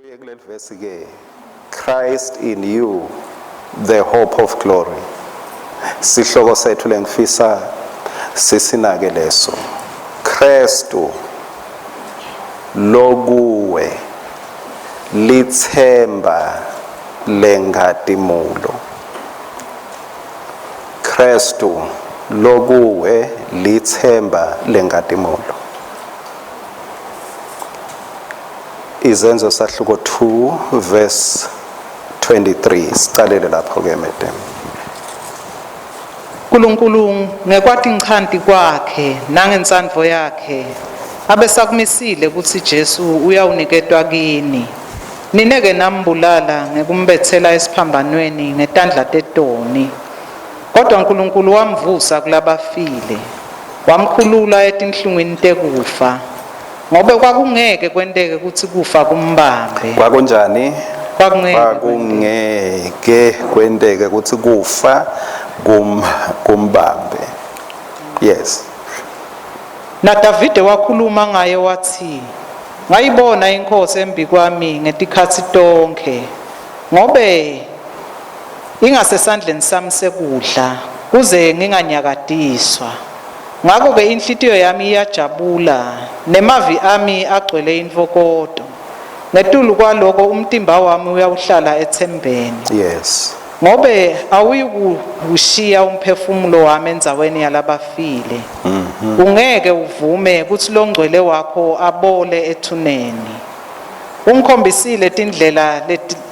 Sibuye kuleli verse ke Christ in you the hope of glory. Sihloko sethu lengifisa sisinake leso. Kristu lokuwe lithemba lenkhatimulo. Kristu lokuwe lithemba lenkhatimulo. Izenzo sahluko 2 verse 23 sicalele lapho ke madam. Nkulunkulu ngekwatinchanti kwakhe nangentsandvo yakhe abesakumisile kutsi Jesu uyawuniketwa kini. Nine-ke nambulala ngekumbetsela esiphambanweni ngetandla tetoni. Kodwa Nkulunkulu wamvusa kulabafile, wamkhulula etinhlungwini tekufa, ngobe kwakungeke kwenteke kutsi kufa kumbambe. Kwakunjani? Kwakungeke Kwakungeke kwenteke kutsi kufa kum kumbambe. Yes. NaDavide wakhuluma ngaye watsi, Ngayibona iNkhosi embikwami ngetikhatsi tonkhe, ngobe ingasesandleni sami sekudla, kuze nginganyakatiswa. Ngako-ke inhlitiyo yami iyajabula, nemavi ami agcwele intfokoto. Ngetulu kwaloko umtimba wami uyawuhlala etsembeni. Yes. Ngobe awuyikuwushiya umphefumulo wami endzaweni yalabafile. Ungeke uvume kutsi longcwele wakho abole ethuneni. Ungikhombisile tindlela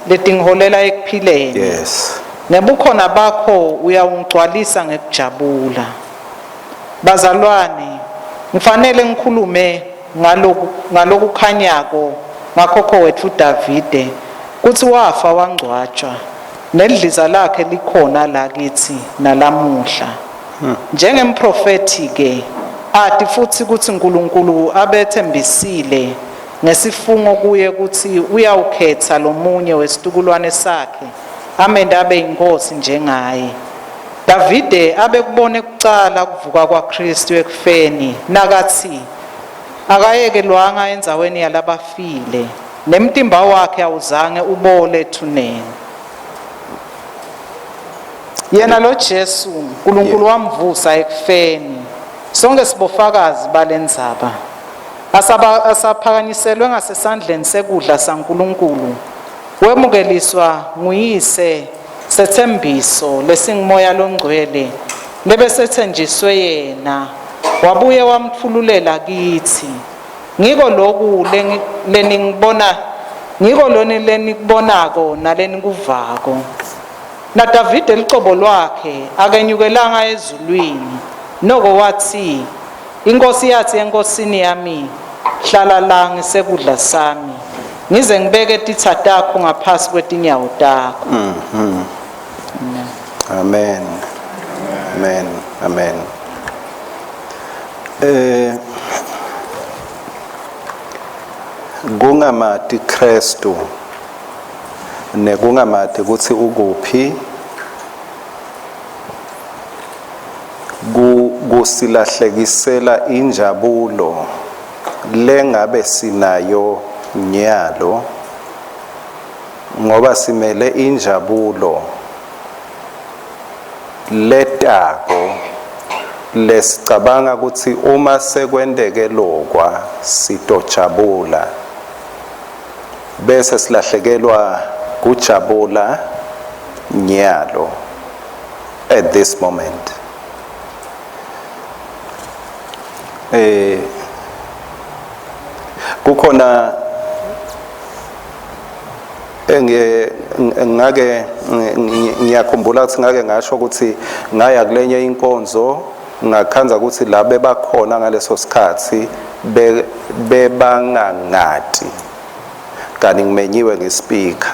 letingiholela ekuphileni. Yes. Ngebukhona bakho uyawungigcwalisa ngekujabula. Bazalwane, ngifanele ngikhulume ngaloku ngalokukhanyako ngakhokho wetfu Davide kutsi wafa wangcwatjwa nedliza lakhe likhona la kitsi nalamuhla. Njengemprofethi ke ati futsi kutsi Nkulunkulu abetsembisile ngesifungo kuye kutsi uyawukhetsa lomunye wesitukulwane sakhe amente abe yinkhosi njengaye. Davide abekubone kucala kuvuka kwaKhristu ekufeni nakatsi akayekelwanga endzaweni yalabafile nemtimba wakhe awuzange ubole ethuneni. Yena lo Jesu uNkulunkulu wamvusa ekufeni. Sonke sibofakazi balendzaba. Asaba asaphakanyiselwe ngasesandleni sekudla saNkulunkulu. Wemukeliswa nguyise setsembiso lesingumoya longcwele lebesetsenjiswe yena wabuye wamtfululela kitsi. Ngiko loku leningibona ngiko loni lenikubonako nalenikuvako. NaDavide lucobo lwakhe akenyukelanga ezulwini, noko watsi, INkhosi yatsi eNkhosini yami, hlala la ngesekudla sami, ngize ngibeke titsa takho ngaphasi kwetinyawo takho. Amen. Amen. Amen. Kungamati Kristu nekungamati kutsi ukuphi kusilahlekisela injabulo lengabe sinayo nyalo ngoba simele injabulo letako lesicabanga kutsi uma sekwenteke lokwa sitojabula bese silahlekelwa kujabula nyalo at this moment. Kukhona enge ngake ngiyakhumbula ukuthi ngake ngasho ukuthi ngaya kulenye inkonzo ngakhandza ukuthi la bebakhona ngaleso sikhathi bebangangati kanti ngimenyiwe ngespeaker.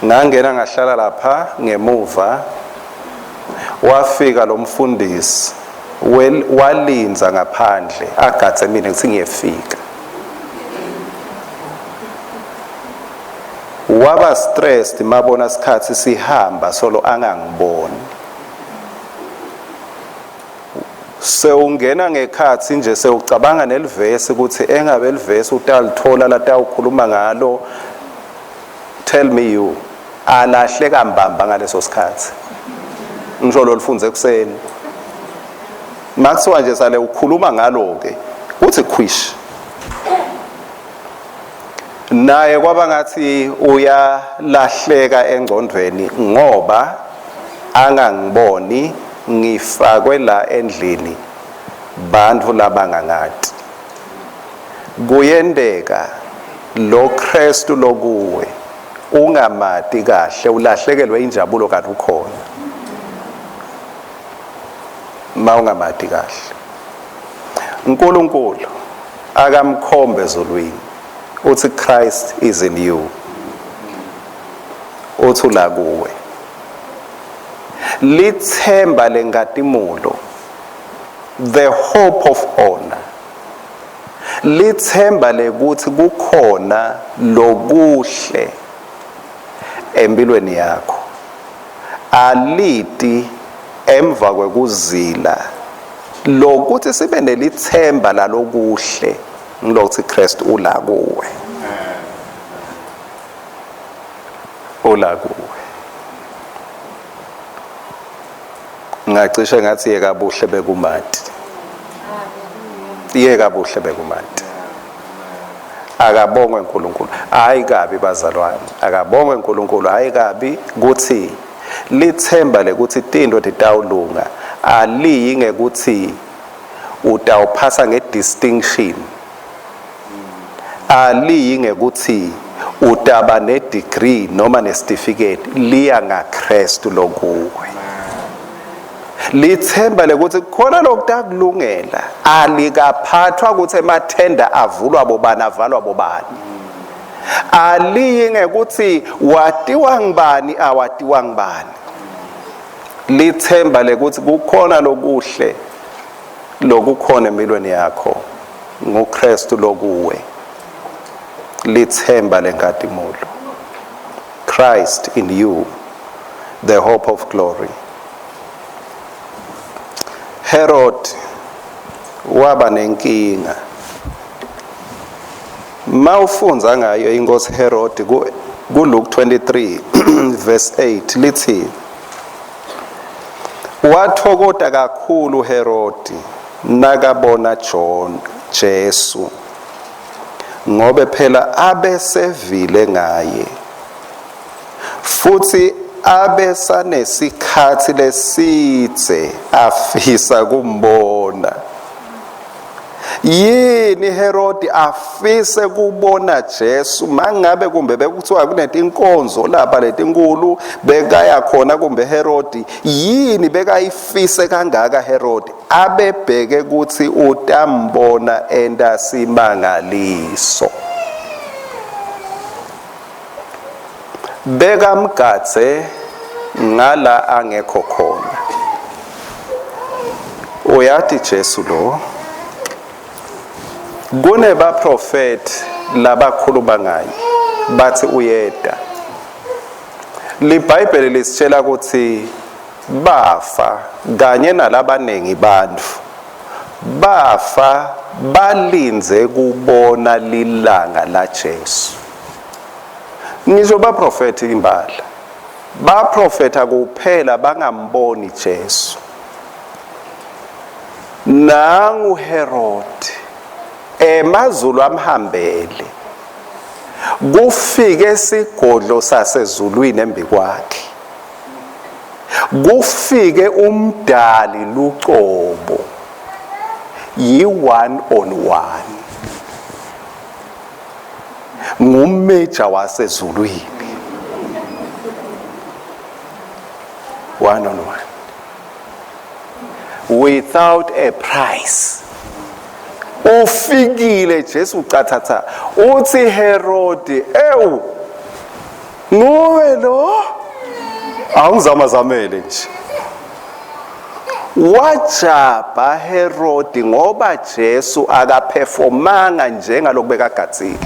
Ngangena ngahlala lapha ngemuva, wafika lo mfundisi walinza ngaphandle agadze mina ngithi ngiyefika. Waba stressed mabona sikhathi sihamba solo angangiboni. Sewungena ngekhatsi nje sewucabanga nelivesi ukuthi engabe livesi utalithola latawukhuluma ngalo. Tell me you alahleka mbamba ngaleso sikhathi. Ngisho lolifundze ekuseni. Makuthiwa nje sale ukhuluma ngalo ke kuthi khwish. Naye kwaba ngathi uyalahleka engcondweni ngoba angangiboni ngifakwe la endlini bantfu labangangati. Kuyenteka lo Kristu lokuwe ungamati kahle ulahlekelwe injabulo kanti ukhona mawungamati kahle. uNkulunkulu akamkhombe ezulwini uthi Christ is in you, uthi ula kuwe. Lithemba lenkatimulo, the hope of honor, lithemba lekuthi kukhona lokuhle empilweni yakho aliti emva kwekuzila lokuthi sibe nelithemba lalokuhle ngilokuthi Kristu ula kuwe, ula kuwe. Ngacishe ngathi yeka buhle bekumati, yeka buhle bekumati. Akabongwe uNkulunkulu. Hayi kabi bazalwane, akabongwe uNkulunkulu. Hayi kabi kuthi lithemba lekuthi tinto titawulunga aliyi ngekuthi utawuphasa ngedistinction, aliyi ngekuthi utaba nedegree noma nesitifiketi, liya ngaKristu lokuwe. Lithemba lekuthi khona lokutakulungela alikaphathwa ukuthi emathenda avulwa bobani avalwa bobani, aliyi ngekuthi watiwa ngibani awatiwa ngibani. Lithemba lekuthi kukhona lokuhle lokukhona empilweni yakho nguKristu lokuwe, lithemba lenkatimulo, Christ in you, the hope of glory. Herod waba nenkinga. Mawufundza ngayo inkosi Herod ku Luke 23 verse 8 lithi wathokota kakhulu Herod nakabona John Jesu, ngobe phela abesevile ngaye futhi abesanesikhathi lesidze afisa kumbona. Yini Herodi afise kubona Jesu? Mangabe kumbe bekuthiwa kunetinkonzo lapha letinkulu bekaya khona kumbe Herodi, yini bekayifise kangaka Herodi? Abebheke ukuthi utambona enta simangaliso. Bekamgadze ngala angekho khona. Uyati Jesu lo kunebaprofeti labakhuluma ngaye bathi uyeda. LiBhayibheli lisitshela ukuthi bafa kanye nalabaningi bantfu, bafa balindze kubona lilanga la Jesu. Ngisho baprofeti imbala baprofetha kuphela bangamboni Jesu. Nangu Herod emazulu amhambele, kufike sigodlo sasezulwini embikwakhe, kufike umdali lucobo, yi one on one, ngumeja wasezulwini, one on one without a price. Ufikile Jesu ucathatha, uthi Herodi, ewu nguwe lo, awungizamazamele nje. Wajabha Herodi ngoba Jesu akaperformanga njengalokhu bekagatsile.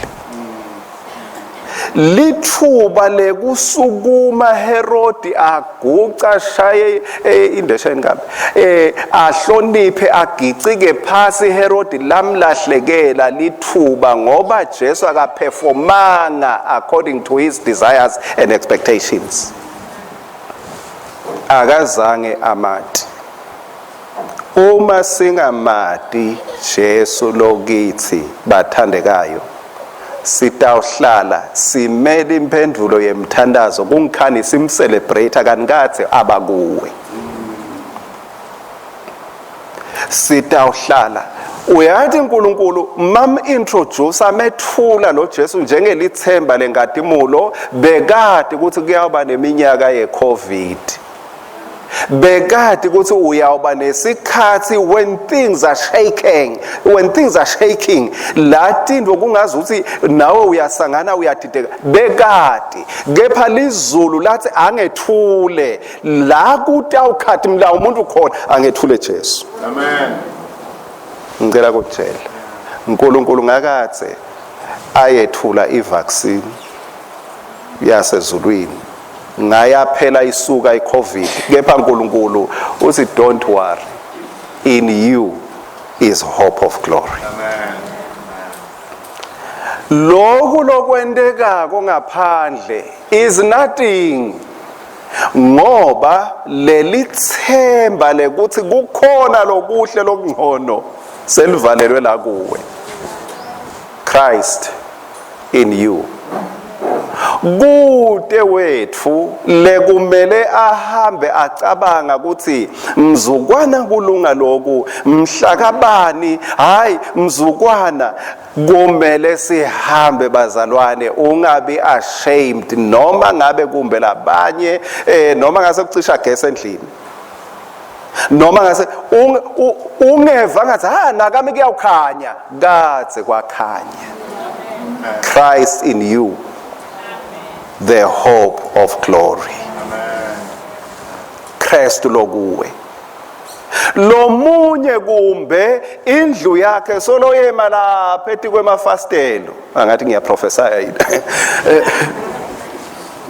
Lithuba lekusukuma Herodi aguca shaye indesheni kabi, ahloniphe, agicike phasi Herodi, lamlahlekela lithuba ngoba Jesu akaperformanga according to his desires and expectations. Akazange amati. Uma singamati Jesu lokithi, bathandekayo, sitawuhlala simele imphendvulo yemthandazo kungikhani simcelebrate kanikathe abakuwe. Sitawuhlala uyathi uNkulunkulu mam introduce amethula lo Jesu njengelithemba lenkatimulo, bekade ukuthi kuyawuba neminyaka yeCovid, bekade ukuthi uyawuba nesikhathi when things are shaking, when things are shaking, la tintfo kungazi ukuthi nawe uyasangana, uyadideka, bekade. Kepha lizulu lathi angethule la kutawukhathi mla umuntu khona, angethule Jesu. Amen. Ngicela ukutshela, uNkulunkulu ngakathe ayethula ivaccine yasezulwini, ngayaphela isuka iCovid, kepha uNkulunkulu uthi, "Don't worry, in you is hope of glory." Amen. Lokhu lokwentekako ngaphandle is nothing, ngoba lelithemba lekuthi kukhona lokuhle lokungcono selivalelwe la kuwe, Christ in you. Kude wethu lekumele ahambe acabanga ukuthi mzukwana kulunga lokhu mhlakabani, hayi mzukwana kumele sihambe. Bazalwane, ungabi ashamed noma ngabe kumbe labanye noma ngase kucisha gas endlini, noma ngase ungeva ngathi ha nakami kuyawukhanya, kadze kwakhanya. Christ in you, the hope of glory. Kristu lokuwe. Lomunye kumbe indlu yakhe soloyema lapha etikwemafastelo, angathi ngiyaprofesaya yini,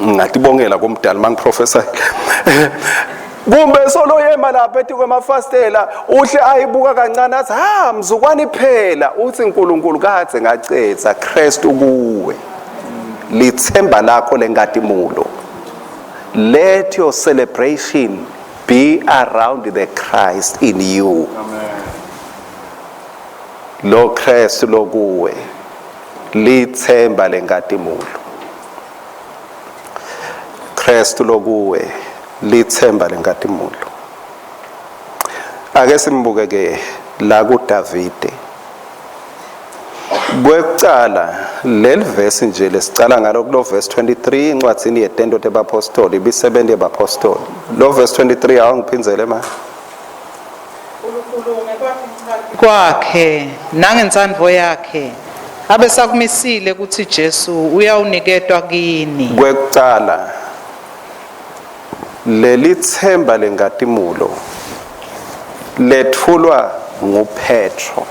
ngatibongela kumdala mangiprofesa, kumbe soloyema lapha etikwemafastela, uhle ayibuka kancane athi ha mzukwane phela, uthi uNkulunkulu kadze ngacetha. Kristu kuwe, lithemba lakho lenkatimulo. Let your celebration be around the Christ in you. Amen. Lo Kristu lokuwe lithemba lenkatimulo. Kristu lokuwe lithemba lenkatimulo. Ake simbuke ke la kuDavide. Kwekucala leli verse nje lesicala ngalo, kulo verse 23 incwadzini yetento tebapostoli, ibisebenzi yebapostoli, lo verse 23, awungiphindzele ma. Nkulunkulu kwakhe nangentsandvo yakhe abesakumisile kutsi Jesu uyawuniketwa kini. Kwekucala leli themba lenkatimulo lethulwa nguPetro,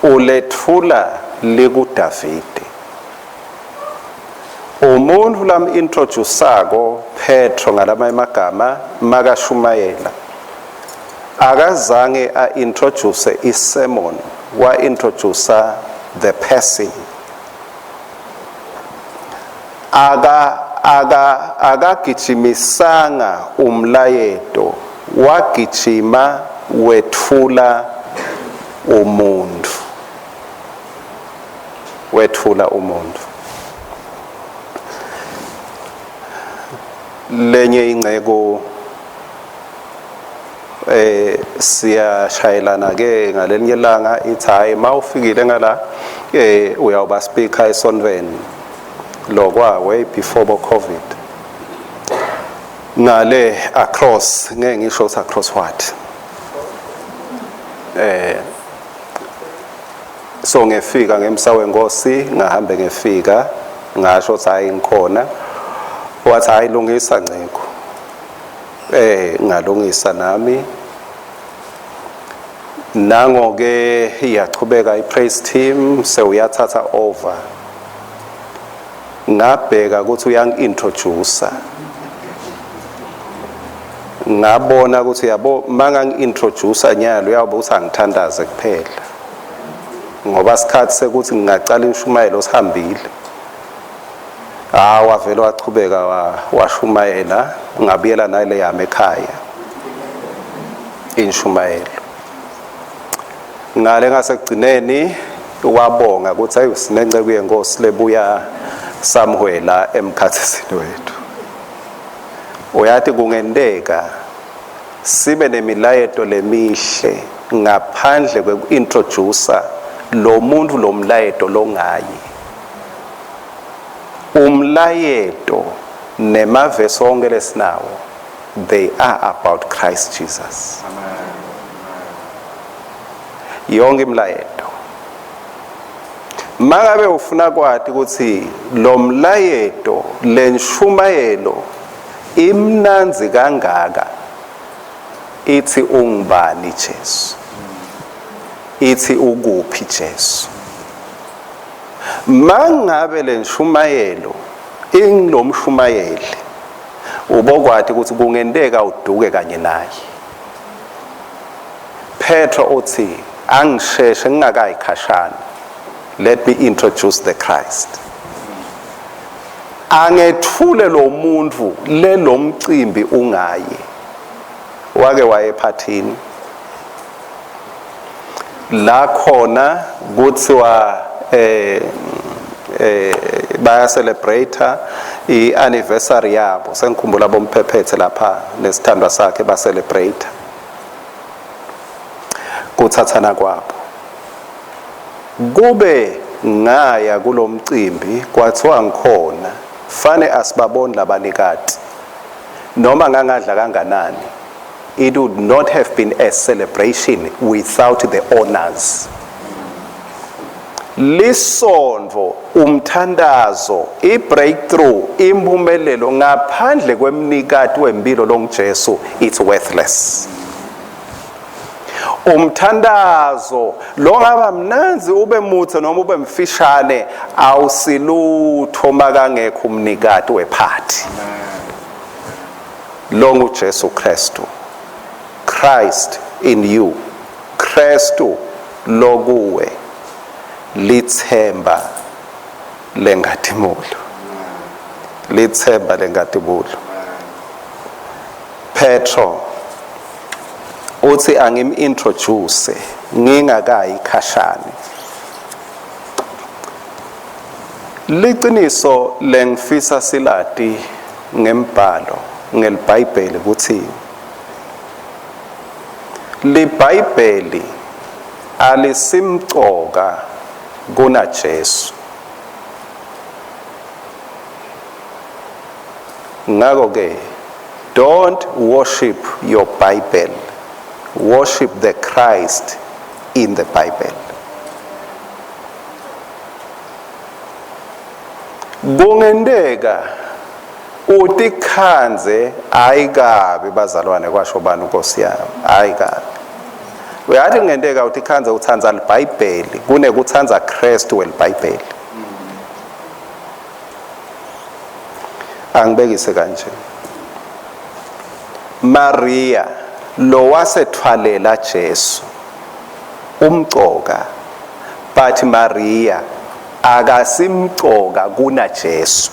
ulethula likuDavide. Umuntu lam introduceako Petro ngalama emagama makashumayela, akazange a-introduce i-sermon, wa-introduce the person. Aka akagijimisanga umlayeto, wagijima wethula umuntu, wethula umuntu. Lenye ingceko siyashayelana ke ngalenye ilanga, ithi hayi, mawufikile ngala uyawuba speaker esontweni lokwa, way before bo Covid, ngale across, ngeke ngisho ukuthi across what. So ngefika ngemsa wenkosi, ngahambe ngefika, ngasho ukuthi hayi, ngikhona. Wathi hayi, lungisa nceko. Ngalungisa nami. Nango ke iyachubeka i-praise team, sewuyathatha over. Ngabheka ukuthi uyangi-introduce, ngabona ukuthi yabo mangangi-introduce nyalo uyawube uthi angithandaze kuphela, ngoba sikhathi sekuthi ngingacala inshumayelo sihambile. Hawu, wavele wachubeka washumayela, ngabuyela nale yami ekhaya inshumayelo. Ngale ngasekugcineni wabonga ukuthi ayi, sinenceku yenkosi lebuya somewhere la emkhathini wethu. Uyathi kungenteka sibe nemilayeto lemihle ngaphandle kweku-introduce lo muntu lo mlayeto longaye. Umlayeto nemavesi onke lesinawo, they are about Christ Jesus. Yonke imilayeto, mangabe ufuna kwati ukuthi lo mlayeto, lenshumayelo imnandzi kangaka, ithi ungubani Jesu, ithi ukuphi Jesu. Mangabe lenshumayelo ingilomshumayeli, ubokwati ukuthi kungenteka uduke kanye naye. Petro uthi angisheshe ngingakayikhashana, let me introduce the Christ. Angethule lo muntu lelomcimbi ungaye. Wake waye ephathini la khona kuthiwa baya celebrate i-anniversary yabo. Sengikhumbula bomphephethe lapha nesithandwa sakhe ba celebrate kuthathana kwabo. Kube ngaya kulomcimbi kwathiwa ngikhona, fane asibaboni labanikati, noma ngangadla kanganani, it would not have been a celebration without the owners. Lisondvo, umthandazo, i-breakthrough, impumelelo ngaphandle kwemnikati wempilo longuJesu, it's worthless. Umthandazo lo ngaba mnanzi, ube muthe noma ube mfishane, awusilutho makangekho umnikati wephathi lo nguJesu Kristu. Christ in you, Kristu lokuwe, lithemba lenkazimulo, lithemba lenkazimulo. Petro uthi angim-introduce ngingakayi khashane. Liciniso lengifisa silati ngembhalo ngelibhayibheli ukuthi libhayibheli alisimcoka kuna Jesu. Ngakho ke, don't worship your Bible, worship the Christ in the Bible. Kungenteka utikhandze, hayi kabi bazalwane, kwasho bani Nkosi yami, hayi kabi. Uyathi kungenteka utikhandze utsandza libhayibheli kunekutsandza Kristu welibhayibheli. Angibekise kanje, Maria lo wasethwalela Jesu umcoka, but Maria akasimcoka kuna Jesu.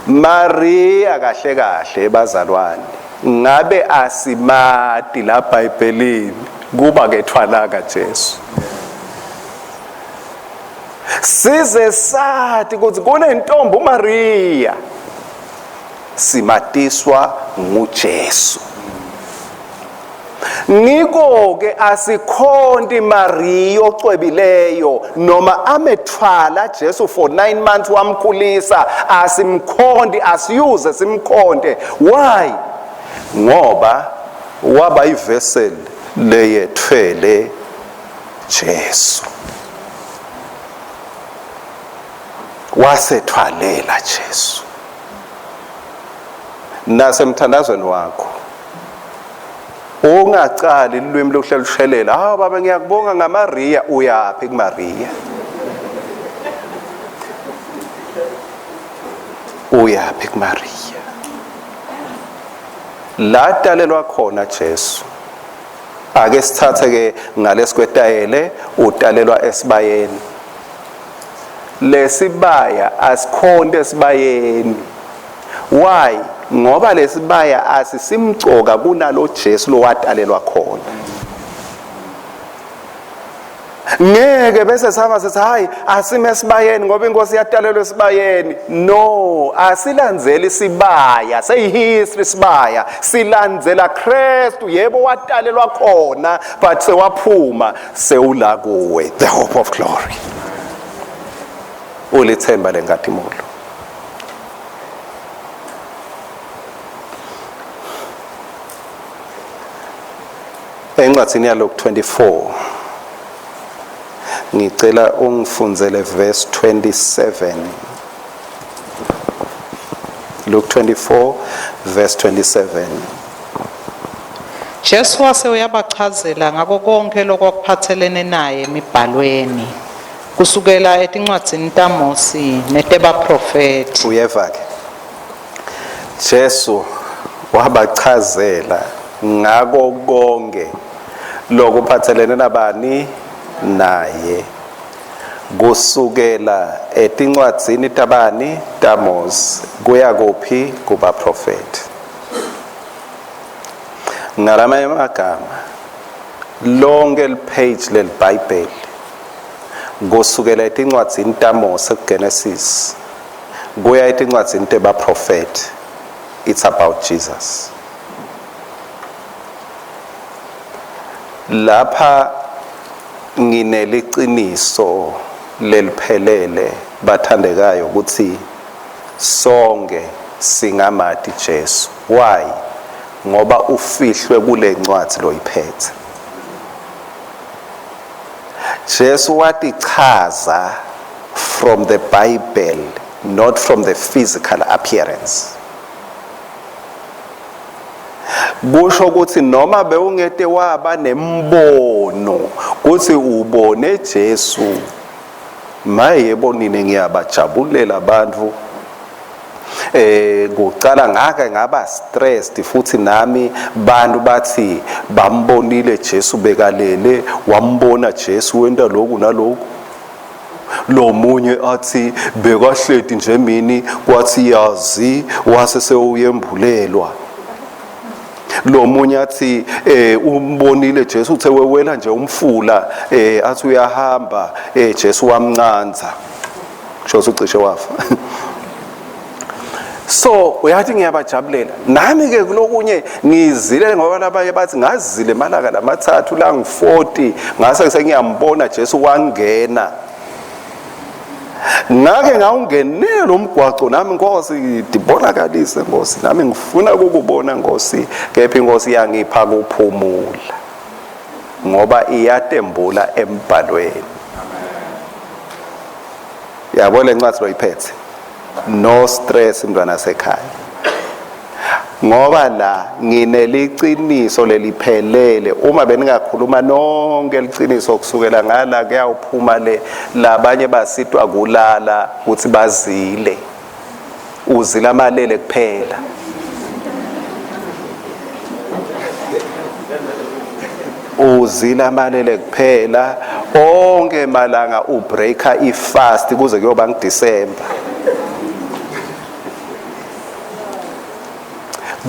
Maria kahle kahle bazalwane ngabe asimati la Bhayibhelini kuba kethwalaka Jesu. Size sathi ukuthi kunentombi uMaria, simatiswa nguJesu. Ngiko ke asikhonti Maria ocwebileyo noma amethwala Jesu for 9 months wamkhulisa, asimkhonti, asiyuze simkhonte. Why? Ngoba waba ivessel leyethwele Jesu, wasethwalela Jesu. Nasemthandazweni wakho ungacali lulwimi lokuhlala ushelela, "Hawu baba, ngiyakubonga ngaMaria." Uyaphi kuMaria? Uyaphi kuMaria? La talelwa khona Jesu. Ake sithathe ke ngalesikwetayele, utalelwa esibayeni. Lesibaya asikhonto esibayeni. Why? Ngoba lesibaya asisimcoka kunalo Jesu lowatalelwa khona. Ngeke bese sihamba sithi hayi asime esibayeni ngoba inkosi yatalelwa esibayeni. No, asilandzeli isibaya, seyihistory isibaya. Silandzela Kristu, yebo watalelwa khona but sewaphuma sewula kuwe, the hope of glory. Ulithemba lenkazimulo. Encwadzini yaLuke 24 ngicela ungifundzele verse 27. Luke 24 verse 27. Jesu wase uyabachazela ngako konke lokwakuphathelene naye emibhalweni, kusukela etincwadzini taMosi netebaprofethi. Uyeva ke. Jesu wabachazela ngako konke lokuphathelene nabani naye kusukela etincwadzini tabani taMose kuya kuphi kubaprofethi. Ngalamanye amagama, lonke lipage leliBhayibheli kusukela etincwadzini taMose kuGenesis kuya etincwadzini tebaprofethi, it's about Jesus. Lapha ngineliciniso leliphelele bathandekayo ukuthi sonke singamati Jesu. Why? Ngoba ufihlwe kule ncwadi loyiphethe. Jesu watichaza from the Bible, not from the physical appearance. Kusho ukuthi noma bewungete waba nembono kuthi ubone Jesu, maye yebo nina ngiyabajabulela abantu. Kucala ngake ngaba stressed futhi nami, bantu bathi bambonile Jesu bekalele, wambona Jesu wenta lokhu nalokhu. Lo munye athi bekahleti nje mini kwathi yazi wase sewuyembulelwa. Lo munye athi umbonile Jesu uthe wewela nje umfula, athi uyahamba, Jesu wamncanza. Kusho ucishe wafa. So uyathi ngiyabajabulela nami ke kulokunye ngizile, ngoba labanye bathi ngazile emalanga lamathathu la ngi40 ngase sengiyambona Jesu wangena. Ngake ngawungenela lo mgwaco nami, Nkosi ndibonakalise, Nkosi nami ngifuna ukukubona Nkosi, kepha iNkosi yangipha kuphumula ngoba iyatembula embhalweni. Yabo le ncwadi loyiphethe, no stress mntwana sekhaya, ngoba la ngineliciniso leliphelele. Uma beningakhuluma nonke liciniso kusukela ngala kuyawuphuma le, labanye basitwa kulala ukuthi bazile, uzila amalele kuphela. Uzila amalele kuphela onke malanga, ubreaker ifast kuze kuyoba ngiDecember.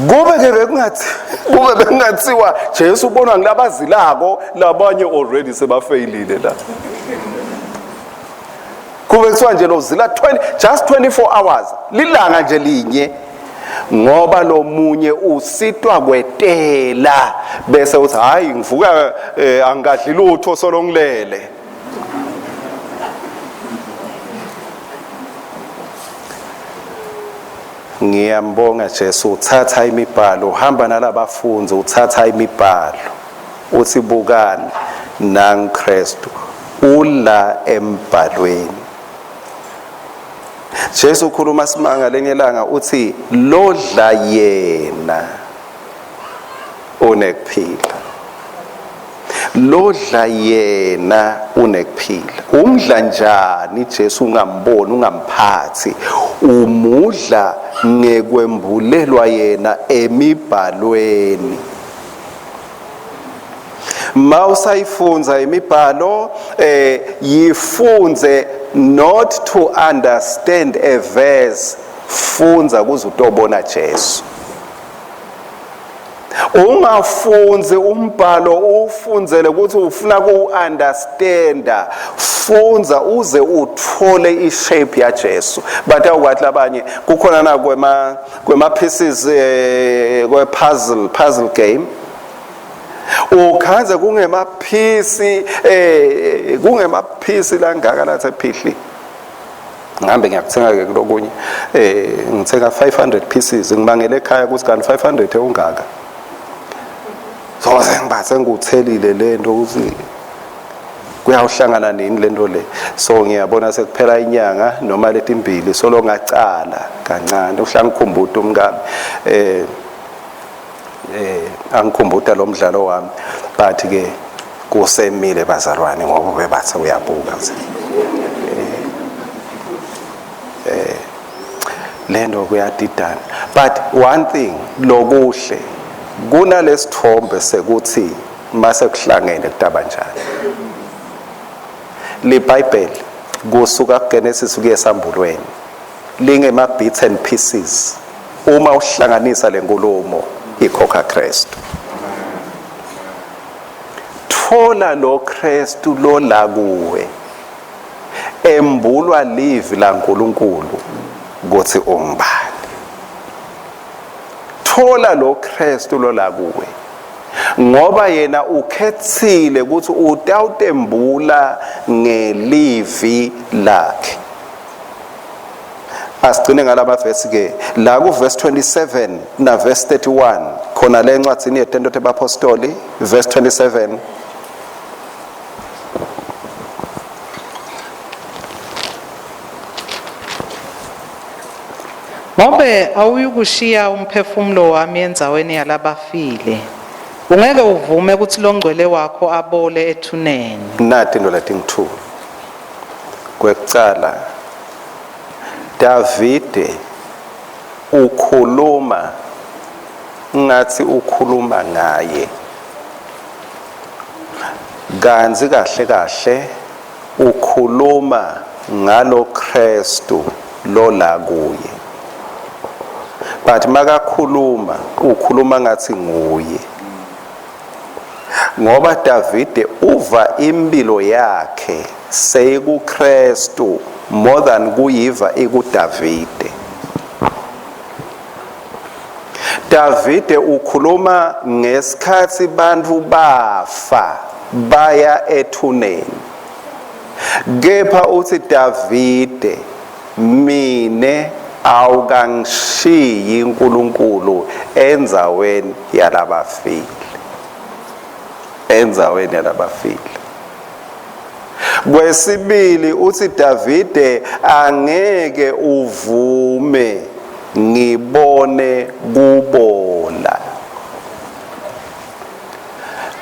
Kube ke bekungathi kube bekungathiwa Jesu ubonwa ngilabazilako, labanye already sebafeyilile la. Kube kuthiwa nje lozila 20 just 24 hours, lilanga nje linye, ngoba lo munye usitwa kwetela bese uthi hayi ngivuka angadli lutho solo ngilele. Ngiyambonga Jesu, uthatha imibhalo, uhamba nalabafundi, uthatha imibhalo uthi bukani nangu Kristu ula embhalweni. Jesu ukhuluma simanga lenye langa uthi lodla yena unekuphila, lodla yena unekuphila. Umdla njani Jesu ungamboni, ungamphathi? Umudla ngekwembulelwa yena emibhalweni. Mawusayifundza imibhalo, yifunze not to understand a verse, fundza kuze utobona Jesu. Ungafundzi umbhalo ufundzele ukuthi ufuna ku-understanda, fundza uze uthole i-shape yaJesu. Batawukwathi labanye kukhona na kwema pieces, kwe puzzle game, ukhanze kungemaphisi langaka lathe phihli. Ngihambe ngiyakuthenga ke kulokunye, ngithenga 500 pieces, ngibangele ekhaya ukuthi kanti 500 ewungaka. So sengibathe ngikuthelile lento ukuthi kuyawuhlangana nini lento le. So ngiyabona sekuphela inyanga noma letimbili, solo ngacala kancane uhlangikhumbuta umkami, angikhumbuta lo mdlalo wami, but ke kusemile bazalwane ngoba bebathe uyabuka lento kuyadidana. But one thing lokuhle kunalesithombe sekuthi mase kuhlangene kutaba njani. LiBhayibheli kusuka kuGenesis kuye esambulweni lingema bits and pieces. Uma uhlanganisa lenkulumo ikhokha Kristu. Thola lo Kristu lo la kuwe, embulwa livi laNkulunkulu kuthi ungubani. Thola lo Kristu lo la kuwe, ngoba yena ukhethile ukuthi utawutembula ngelivi lakhe. Asigcine ngalama verse ke la ku verse 27 na verse 31 khona le encwadzini yeTento tebaPostoli, verse 27. Ngobe awuyikushiya umphefumulo wami endzaweni yalabafile, ungeke uvume ukuthi longcwele wakho abole ethuneni. Nati into letingu-2. Kwekucala, Davide ukhuluma ngathi ukhuluma ngaye, kanti kahle kahle ukhuluma ngalo Kristu lo la kuye. But makakhuluma ukhuluma ngathi nguye, ngoba Davide uva impilo yakhe seyikuKristu more than kuyiva ikuDavide. Davide ukhuluma ngesikhathi bantu bafa baya ethuneni, kepha uthi Davide, mine awukangishiyi uNkulunkulu endzaweni yalabafile, endzaweni yalabafile. Kwesibili uthi Davide, angeke uvume ngibone kubola.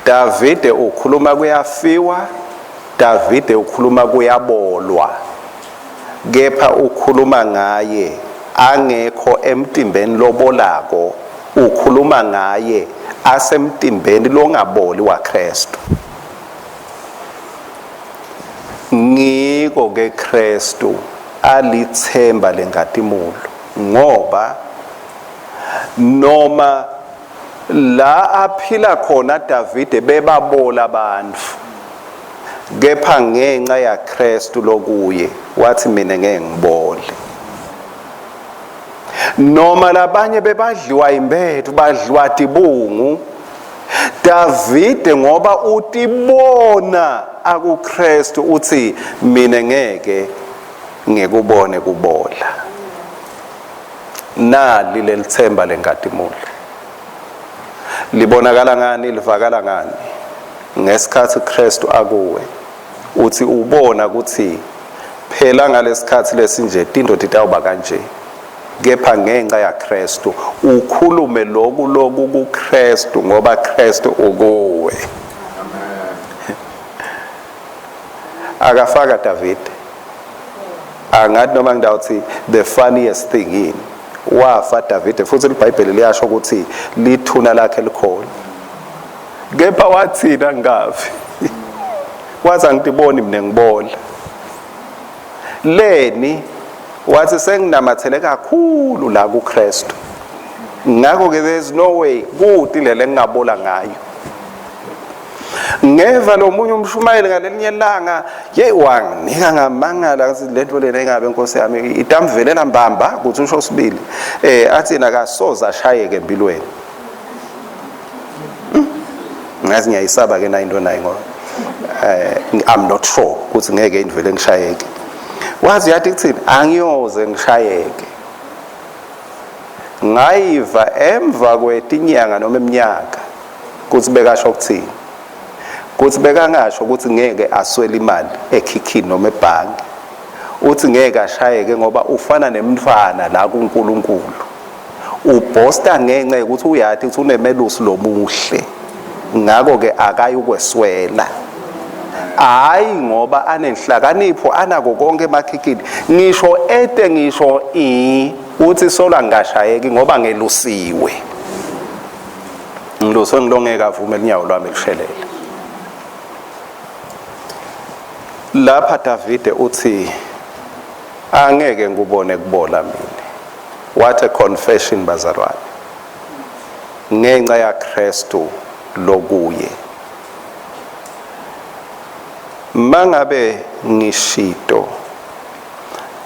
Davide ukhuluma kuyafiwa, Davide ukhuluma kuyabolwa, kepha ukhuluma ngaye angekho emtimbeni lobolako, ukhuluma ngaye asemtimbeni longaboli waKristu. Ngiko ke Kristu alithemba lenkatimulo, ngoba noma la aphila khona Davide bebabola abantu, kepha ngenxa yaKristu lokuye wathi mina ngeke ngibole. Noma labanye bebadliwa imbethu, badliwa tibungu, Davide ngoba utibona akuKristu uthi mina ngeke ngikubone kubola. Nali lelithemba lenkatimulo libonakala ngani, livakala ngani? Ngesikhathi Kristu akuwe uthi ubona ukuthi phela ngalesikhathi lesinje tinto titawuba kanje, kepha ngenxa yaKristu ukhulume loku loku kuKristu, ngoba Kristu ukuwe. Akafaka Davide, Angathi noma ngidawuthi the funniest thing yini, wafa Davide, futhi iBhayibheli liyasho ukuthi lithuna lakhe likhona, kepha wathina ngafi, wathi angitiboni mina ngibola leni, wathi senginamathele kakhulu la kuKristu, ngakho ke there's no way kude lele ngingabola ngayo. Ngeva lo munye umshumayeli ngalelinye ilanga, yeyi, wanginika ngamangala, ngathi lento lena ingabe inkosi yami itamvelela mbamba kuthi usho sibili, athi yena akasoze ashayeke empilweni. Ngathi ngiyayisaba ke na into nayo, ngoba I'm not sure ukuthi ngeke indvele ngishayeke. Wazi yathi kuthini, angiyoze ngishayeke. Ngayiva emva kwetinyanga noma iminyaka kuthi bekasho ukuthini, kuthi bekangasho ukuthi ngeke aswele imali ekhikhini noma ebhanki, uthi ngeke ashayeke ngoba ufana nemntwana la kuNkulunkulu, ubhosta ngenxa yokuthi uyathi ukuthi unemelusi lomuhle, ngakho-ke akayukweswela. Hayi ngoba anenhlakanipho, anako konke emakhikhini, ngisho ete ngisho i uthi sola ngingashayeki ngoba ngelusiwe, ngiluswe ngilongeke avume inyawo lwami lushelele. Lapha Davide uthi angeke ngikubone kubola mina. What a confession, bazalwane, ngenxa yaKristu lokuye. Mangabe ngishito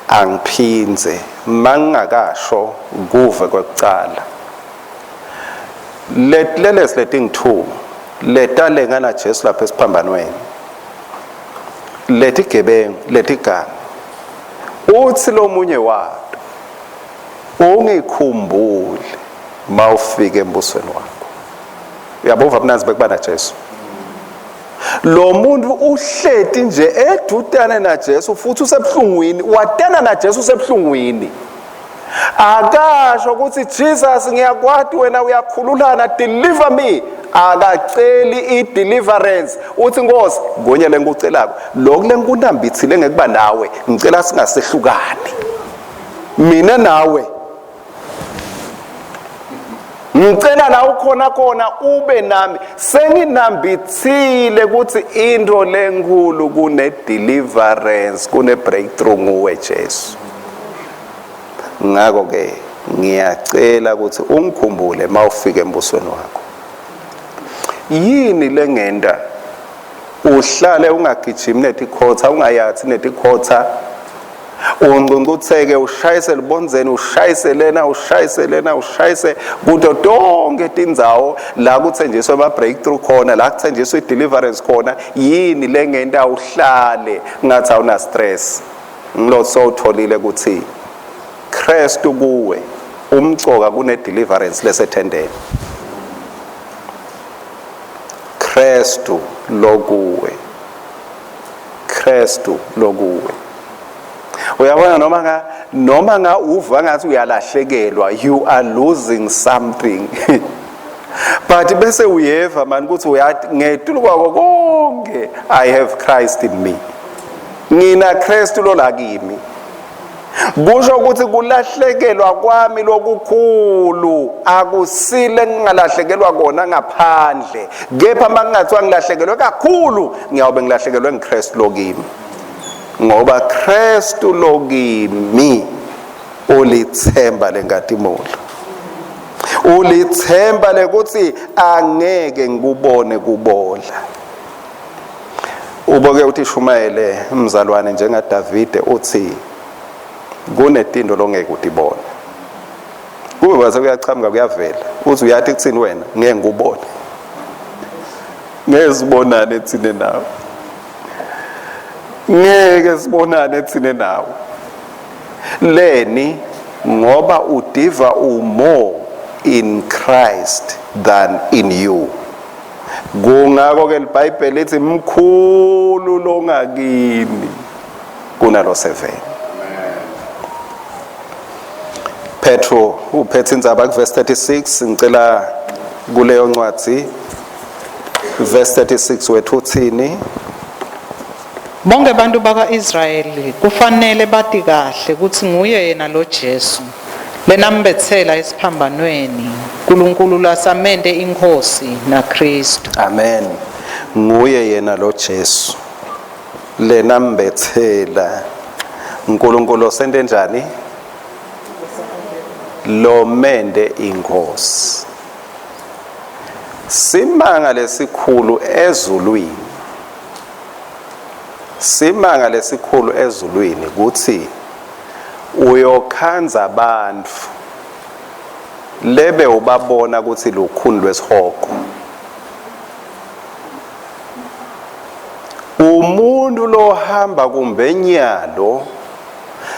angiphinze, mangingakasho kuve kwekucala. Letilelesi letingu-2 letalenga naJesu lapha esiphambanweni, letigebengu letiganga, uthi lomunye wato, ungikhumbule mawufika embusweni wakho. Uyabova mnanzi bekuba naJesu. Lo muntu uhleti nje edutane naJesu futhi usebuhlungwini, watana naJesu usebuhlungwini. Akasho ukuthi Jesus ngiyakwati wena uyakhululana, deliver me. Akaceli i-deliverance, uthi Nkosi kunye lengikucelako, lokhu lengikunambithile ngekuba nawe, ngicela singasehlukani mina nawe, ngicela la ukhona khona ube nami, senginambithile ukuthi into lenkulu kune deliverance, kune breakthrough nguwe Jesu. Ngakho ke ngiyacela ukuthi ungikhumbule mawufika embusweni wakho. Yini lengenta uhlale ungagijimi netikhotha, ungayathi netikhotha, ungcungcutheke, ushayise libonzeni, ushayise lena, ushayise lena, ushayise kuto tonke tindzawo la kuthenjiswa ama-breakthrough khona, la kuthenjiswa i-deliverance khona? Yini lengenta uhlale ngathi awuna stress? Ngilo sowutholile ukuthi Kristu kuwe umcoka kune deliverance lesethendeni. Kristu lokuwe, Kristu lokuwe. Uyabona, noma nga uva ngathi uyalahlekelwa, you are losing something, but bese uyeva mani ukuthi uyathi ngetulu kwako konke I have Christ in me, ngina Kristu lo la kimi. Kusho ukuthi kulahlekelwa kwami lokukhulu akusile ngingalahlekelwa kona ngaphandle, kepha makungathiwa ngilahlekelwe kakhulu, ngiyawube ngilahlekelwe ngiKristu lokimi, ngoba Kristu lokimi ulithemba lenkatimulo, ulithemba lekuthi angeke ngikubone kubola. Uboke uthi shumayele mzalwane njengaDavide, uthi kunetinto longeke utibone, kube kwase kuyachamuka kuyavela, uthi uyathi kuthini wena, ngeke ngikubone, ngeke sibonane thine nawe, ngeke sibonane thine nawe. Leni? Ngoba udiva u-more in Christ than in you. Kungako ke liBhayibheli lithi mkhulu longakini kunalo 7. Petro uphethe indzaba kuverse 36. Ngicela kuleyo ncwadi, verse 36 wethu uthini? Bonke bantu baka-Israyeli kufanele bati kahle kutsi nguye yena lo Jesu lenambetsela esiphambanweni, Nkulunkulu lasamente iNkhosi naKhristu. Amen. Nguye yena lo Jesu lenambetsela. uNkulunkulu osente njani? Lomende inkosi. Simanga lesikhulu ezulwini. Simanga lesikhulu ezulwini kuthi uyokhandza bantfu lebe ubabona ukuthi lukhuni lwesihogo. Umuntu lohamba kumbe nyalo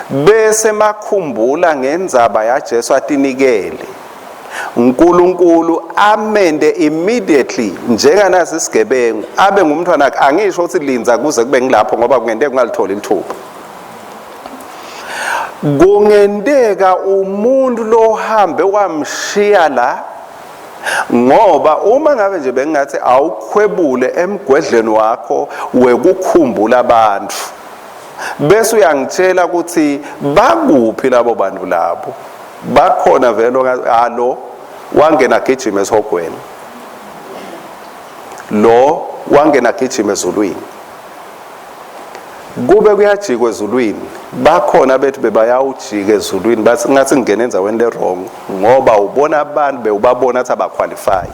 bese makhumbula ngendzaba yaJesu atinikele uNkulunkulu amende immediately njenganasi isigebengu abe ngumntwana wakhe. Angisho ukuthi lindza kuze kube ngilapho, ngoba kungenteka ungalitholi lithuba. Kungenteka umuntu lohambe wamshiya la, ngoba uma ngabe nje bengingathi awukhwebule emgwedleni wakho wekukhumbula abantu, bese uyangitshela ukuthi bakuphi labo bantu labo, bakhona vele alo wangena gijima esihogweni, lo wangena gijima ezulwini, kube kuyajikwa ezulwini, bakhona bethu bebayawujika ezulwini, bathi ngathi ngingena endaweni le wrong, ngoba ubona abantu bewubabona athi abaqualify.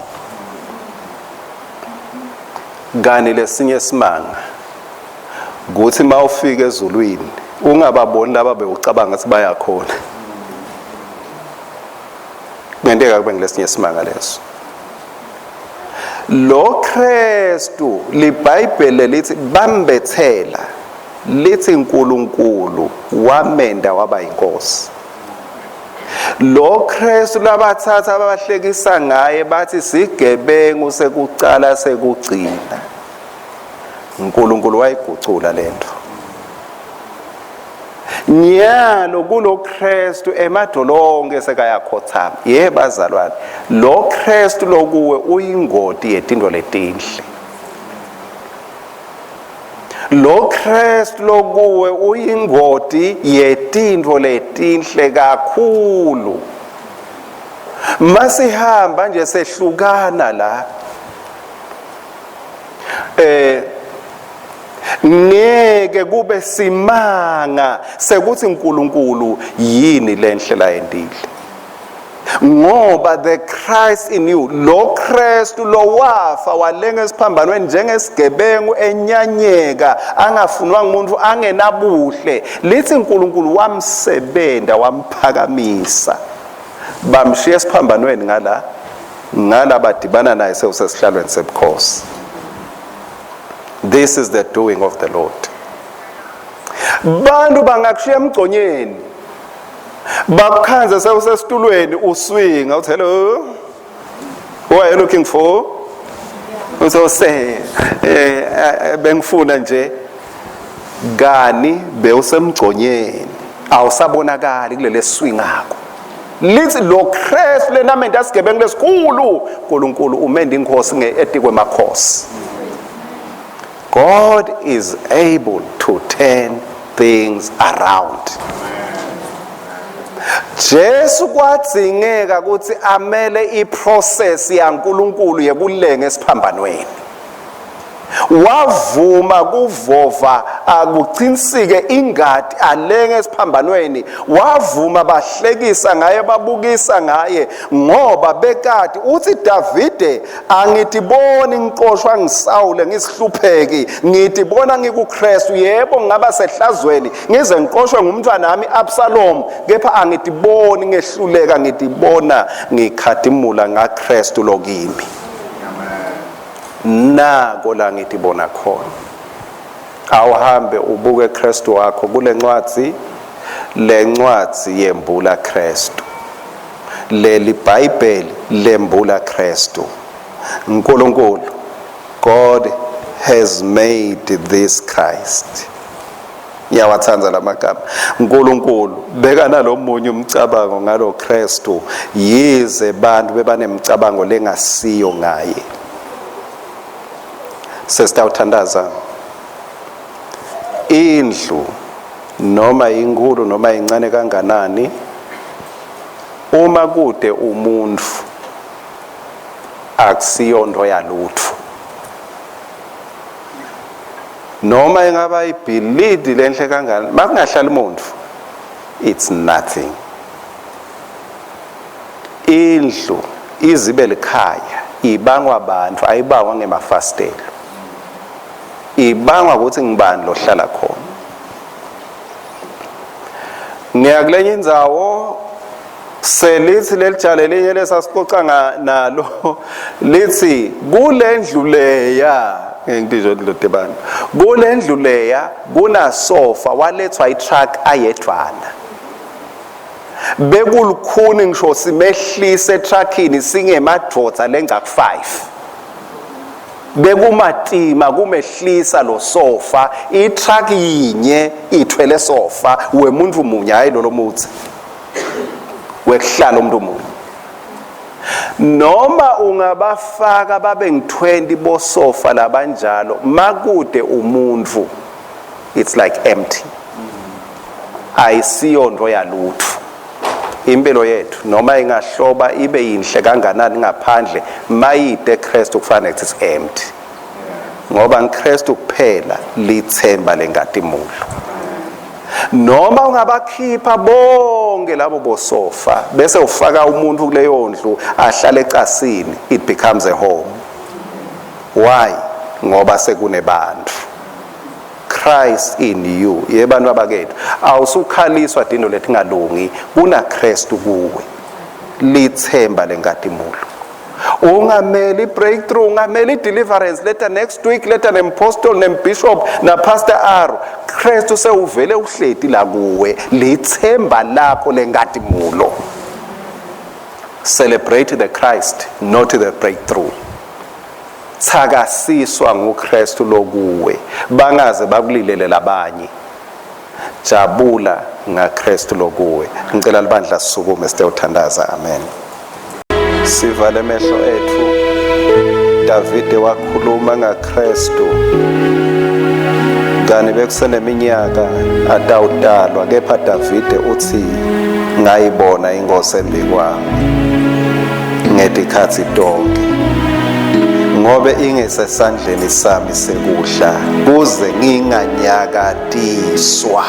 Kani lesinye simanga kuthi mawufika ezulwini ungababoni laba bewucabanga ukuthi bayakhona. Kungenteka kube ngilesinye simanga leso. Lo Kristu liBhayibheli lithi bambethela, lithi uNkulunkulu wamenda waba inkosi. Lo Kristu labathatha abahlekisa ngaye bathi sigebengu sekucala sekugcina. uNkulunkulu wayigucula lento. Nyalo kulo Kristu emadolonke sekayakhothama. Ye bazalwane, lo Kristu lokuwe uyingoti yetinto letinhle. Lo Kristu lokuwe uyingoti yetinto letinhle kakhulu. Masihamba nje sehlukana la. Ngeke kube simanga sekuthi uNkulunkulu yini lenhle la yentile, ngoba the Christ in you, lo Kristu lo wafa walenga esiphambanweni njengesigebengu enyanyeka, angafunwa ngumuntu, angenabuhle, lithi uNkulunkulu wamsebenta wamphakamisa, bamshiya esiphambanweni ngala ngala badibana naye sewusesihlalweni sebukhosi. This is the doing of the Lord. Bantu bangakushiya emgconyeni, bakukhanze sewusesitulweni uswinga, uthi hello, who are you looking for? Uzose bengifuna nje kani bewusemgconyeni, awusabonakali kulele swingako. Lithi lo Kristu lenamende asigebengu lesikhulu, uNkulunkulu umende inkosi ngeetikwe makhosi. God is able to turn things around. Jesu kwadzingeka ukuthi amele iprocess yaNkulunkulu yekulenga esiphambanweni. Wavuma kuvova akuchinsike ingadi alenge esiphambanweni, wavuma bahlekisa ngaye, babukisa ngaye, ngoba bekade uthi Davide, angitiboni ngiqoshwa ngisawule ngisihlupheki, ngitibona ngikuKristu. Yebo, ngingaba sehlazweni ngize ngiqoshwe ngumntwana wami Absalom, kepha angitiboni ngehluleka, ngitibona ngikhadimula ngaKristu lokimi. Nako la ngitibona khona. Awuhambe ubuke Kristu wakho kulencwadzi. Lencwadzi yembula Kristu. Leli Bhayibheli lembula Kristu. uNkulunkulu, God has made this Christ. Ngiyawathanza lamagama. uNkulunkulu beka nalomunye umcabango ngalo Kristu, yize bantu bebanemcabango lengasiyo ngaye. Sesitawuthandaza. Indlu noma inkulu noma incane kanganani, uma kude umuntu akusiyonto yalutho. Noma ingaba ibhilidi lenhle kanganani, makungahlali umuntu, it's nothing. Indlu izibe likhaya ibangwa abantu, ayibangwa ngemafasitelo. Ibangwa ukuthi ngibani lohlala khona. Ngiya kulenye indzawo, selithi lelijale linye lesasixoxa nalo lithi kulendlu leya, ngidisho lodebana, kulendlu leya kunasofa walethwa itruck ayedwana. Bekulukhuni ngisho simehlise etruckini singemadvodza lengca ku5. Bekumatima kumehlisa lo sofa, itruck yinye ithwele sofa wemuntu munye, hayi lo lomutsi wekuhlala umuntu munye. Noma ungabafaka babe ngi-20 bosofa labanjalo, makude umuntu, it's like empty. Ayisiyonto yalutho. Impilo yethu noma ingahloba ibe yinhle kanganani ngaphandle, mayide Kristu kufanele it's empty. Ngoba ngiKristu kuphela lithemba lengatimulo. Noma ungabakhipha bonke labo bosofa bese ufaka umuntu kuleyo ndlu ahlale ecasini, it becomes a home. Why? Ngoba sekunebantu. Christ in you. Yebantu abakethu, awusukhaliswa dindo letingalungi, kuna Kristu kuwe. Lithemba lenkatimulo. Ungameli breakthrough, ungameli deliverance later next week, later nempostol, nembishop, na pastor Aro. Kristu sewuvele uhleti la kuwe, lithemba lakho lenkatimulo. Celebrate the Christ, not the breakthrough. Thakasiswa nguKristu lokuwe, bangaze bakulilele labanye. Jabula ngaKristu lokuwe. Ngicela libandla sisukume sitewuthandaza. Amen. Sivale emehlo ethu. Davide wakhuluma ngaKristu kani bekuseneminyaka atawutalwa, kepha Davide uthi ngayibona inkosi embikwami ngetikhatsi tonke, ngobe ingesesandleni sami sekudla kuze nginganyakatiswa.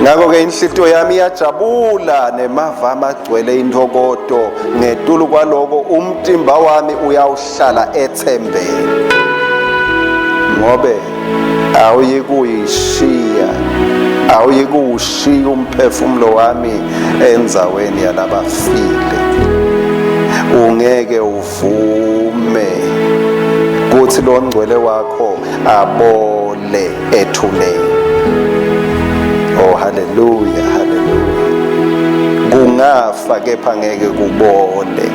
Ngakho-ke inhlitiyo yami iyajabula nemava amagcwele intokoto, ngetulu kwaloko umtimba wami uyawuhlala ethembeni, ngobe awuyikuyishiya, awuyikuwushiya umphefumulo wami endzaweni yalabafile. Ungeke uvume kuthi lo ngcwele wakho abole ethuneni. Oh, haleluya, haleluya. Kungafa kepha ngeke kubole.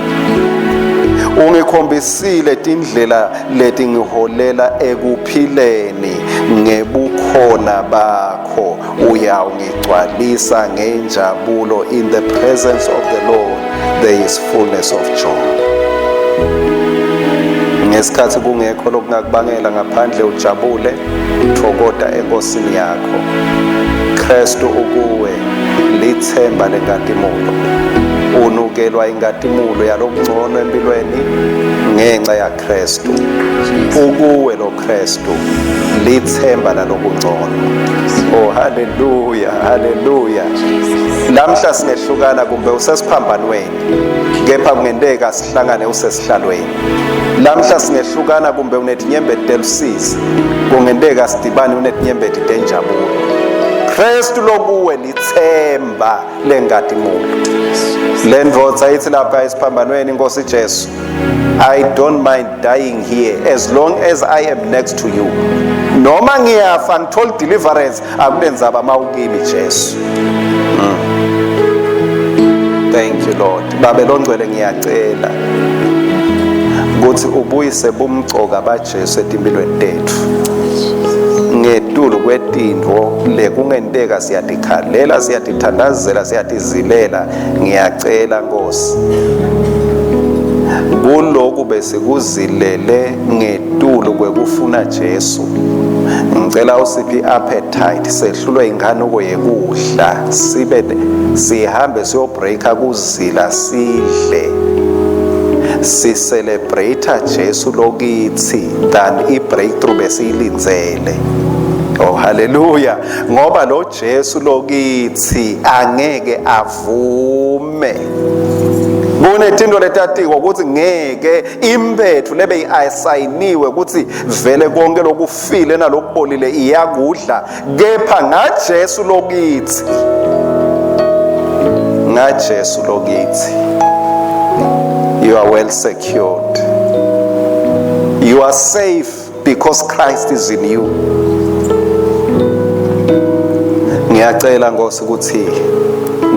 Ungikhombisile tindlela letingiholela ekuphileni, ngebukhona bakho uyawungigcwalisa ngenjabulo. In the presence of the Lord there is fullness of joy. Ngesikhathi kungekho lokungakubangela ngaphandle ujabule, thokoda enkosini yakho. Kristu ukuwe, lithemba lenkatimulo. Unukelwa inkatimulo yalokungcono empilweni ngenxa yaKristu. Ukuwe lo Kristu, lithemba lalokungcono. Oh, haleluya, haleluya. Lamhla singehlukana kumbe usesiphambanweni, kepha kungenteka sihlangane usesihlalweni. Lamhla singehlukana kumbe unetinyembeti telusizi, kungenteka sidibane unetinyembeti tenjabulo. Kristu lokuwe lithemba lenkatimulo. Le ndvodza ithi lapha esiphambanweni, Nkosi Jesu, I don't mind dying here as long as I am next to you. Noma ngiyafa ngithola deliverance, akunenzaba mawukimi Jesu. Thank you Lord. Babe longcwele, ngiyacela ukuthi ubuyise bumcoka baJesu etimpilweni tethu. Ngetulu kwetintfo lekungenteka siyatikhalela, siyatithandazela, siyatizilela, ngiyacela Nkosi, kuloku besikuzilele ngetulu kwekufuna Jesu, Ngicela usiphe i-appetite, sehlulwe inkanuko yekudla, sibe sihambe siyobreaka kuzila, sidle, si-celebrate Jesu lokithi than i-breakthrough besiyilindzele. Oh haleluya, ngoba lo Jesu lokithi angeke avume. Kunetinto letatiko ukuthi ngeke impethu lebe iasayiniwe ukuthi vele konke lokufile nalokubolile iyakudla, kepha ngaJesu lokithi, ngaJesu lokithi you are well secured, you are safe because Christ is in you. Ngiyacela Nkosi ukuthi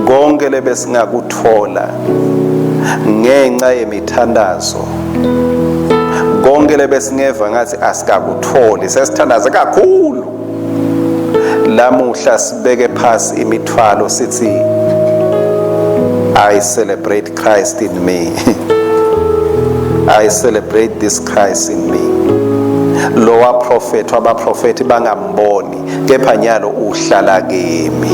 konke lebesingakuthola ngenxa yemithandazo, konke lebesingeva ngathi asikakutholi, sesithandaze kakhulu, lamuhla sibeke phasi imithwalo, sithi I celebrate Christ in me. I celebrate this Christ in me. Lowa prophet wabaprofeti bangamboni, kepha nyalo uhlala kimi.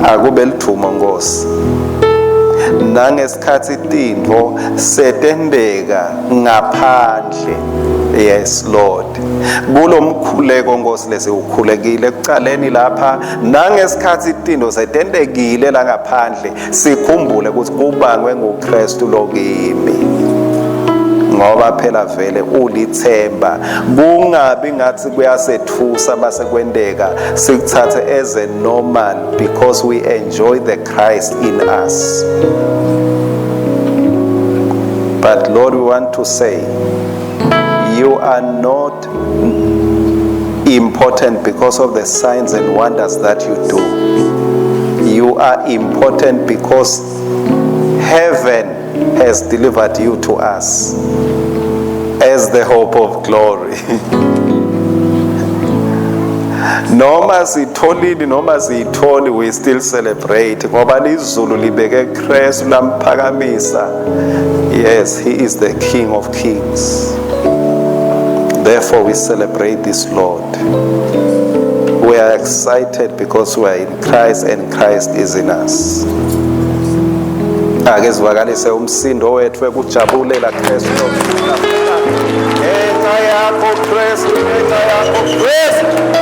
Akube lithumo Nkosi, nangesikhathi tintfo setenteka ngaphandle. Yes Lord, kulomkhuleko Nkosi lesiwukhulekile ekucaleni lapha, nangesikhathi tintfo setentekile la ngaphandle, sikhumbule ukuthi kubangwe nguKristu lokimi, ngoba phela vele ulithemba. Kungabi ngathi kuyasethusa base kwenteka, sikuthathe as a normal because we enjoy the Christ in us. But Lord, we want to say you are not important because of the signs and wonders that you do. You are important because heaven has delivered you to us as the hope of glory. Noma sitholile noma siyitholi, we still celebrate, ngoba lizulu libeke Kristu lamphakamisa. Yes, he is the King of kings. Therefore we celebrate this Lord. We are excited because we are in Christ and Christ is in us. Ake sivakalise umsindo wethu ekujabulela Kristu. Ngenxa yakho Kristu, ngenxa yakho Kristu.